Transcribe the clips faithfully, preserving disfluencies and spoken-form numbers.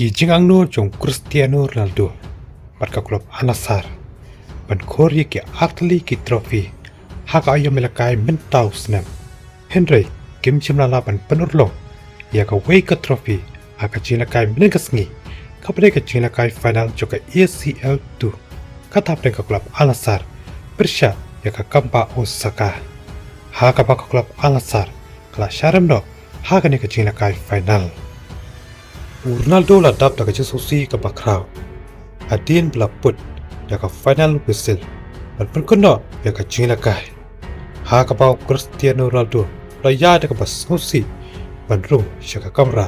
Ki jingangnud jong Cristiano Ronaldo bad ka klub Al Nassr ban khur ïa ki artylli ki trophy ha ka aïom ïalehkai mynta u snem. Hynrei kim shym la lah ban pynurlong ïa kawei ka trophy ha ka jingïalehkai mynhynnin ka sngi, kaba dei ka jingïalehkai final jong ka A C L two, kata hapdeng ka klub Al Nassr pyrshah ïa ka Gamba Osaka, ha kaba ka klub Al Nassr ka la sharem noh ha kane ka jingïalehkai final. U Ronaldo la dap da ka jingsngewsih kaba khraw hadien ba la put ïa ka final whistle ban pynkut noh ïa ka jingïalehkai, ha kaba u Cristiano Ronaldo la ïaid da kaba sngewsih ban rung sha ka kamra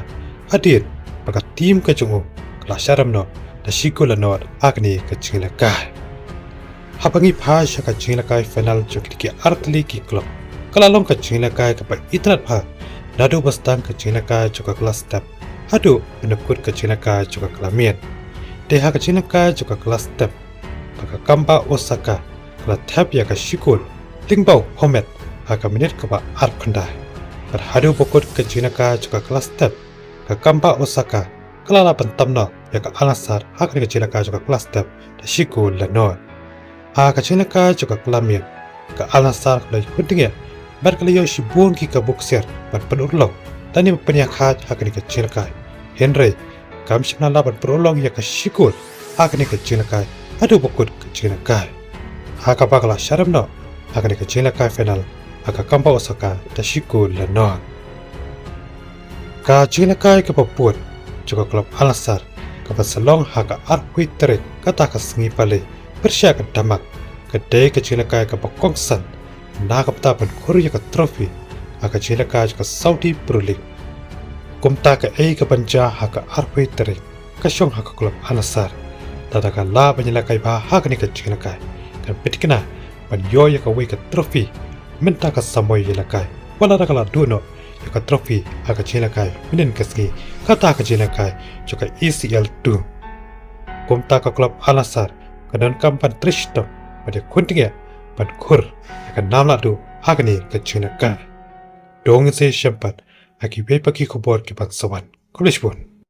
hadien ba ka tim ka jong u ka la sharem noh da shi kol la nod ha kane ka jingïalehkai. Haba ngi phai sha ka jingïalehkai final jong kine ki artylli ki klub, ka la long ka jingïalehkai kaba itynnad bha naduh ba sdang ka jingïalehkai jong ka kylla step haduh ban da kut ka jingïalehkai jong ka kylla miet. Te ha ka jingïalehkai jong ka kylla step, ba ka Gamba Osaka ka la thep ïa ka shi kol lyngba u Hamed ha ka minit kaba arphew khyndai. Bad haduh ba kut ka jingïalehkai jong ka kylla step, ka Gamba Osaka ka la lah ban tam noh ïa ka Al Nassr ha kane ka jingïalehkai jong ka kylla step da shi kol la nod. Ha ka jingïalehkai jong ka kylla miet, ka Al Nassr ka la ïakhun tyngeh bad ka la ïoh shibun ki kabu ksiar ban pynurlong lane ban pynïakhaid ha kane ka jingïalehkai. Hynrei kam shym la lah ban pynurlong ïa ka shi kol ha kane ka jingïalehkai haduh ba kut ka jingïalehkai, ha kaba ka la sharem noh ha kane ka jingïalehkai final ha ka Gamba Osaka da shi kol la nod. Ka jingïalehkai kaba bud jong ka klub Al Nassr kaba sa long ha ka arphew tarik kata ka sngi Palei pyrshah ka Denmark ka dei ka jingïalehkai kaba kongsan na ka bynta ban khur ïa ka trophy ha ka jingïalehkai jong ka Saudi Pro League. Kumta kaei kaban jia ha ka arphew tarik ka shong ha ka klub Al Nassr. Lada ka lah ban ïalehkai bha ha kane ka jingïalehkai, kan pynthikna ban ïoh ïa kawei ka trophy mynta ka samoi ïalehkai. Wat lada ka la duh noh ïa ka trophy ha ka jingïalehkai mynhynnin ka sngi, kata ka jingïalehkai jong ka A C L two. Kumta ka klub Al Nassr ka donkam ban trei shitom bad ïakhun tyngeh ban khur ïa ka nam lahduh ha kane ka jingïalehkai. To ngin sa ïashem pat ha kiwei pat ki khubor kiban sa wan. Khublei shibun.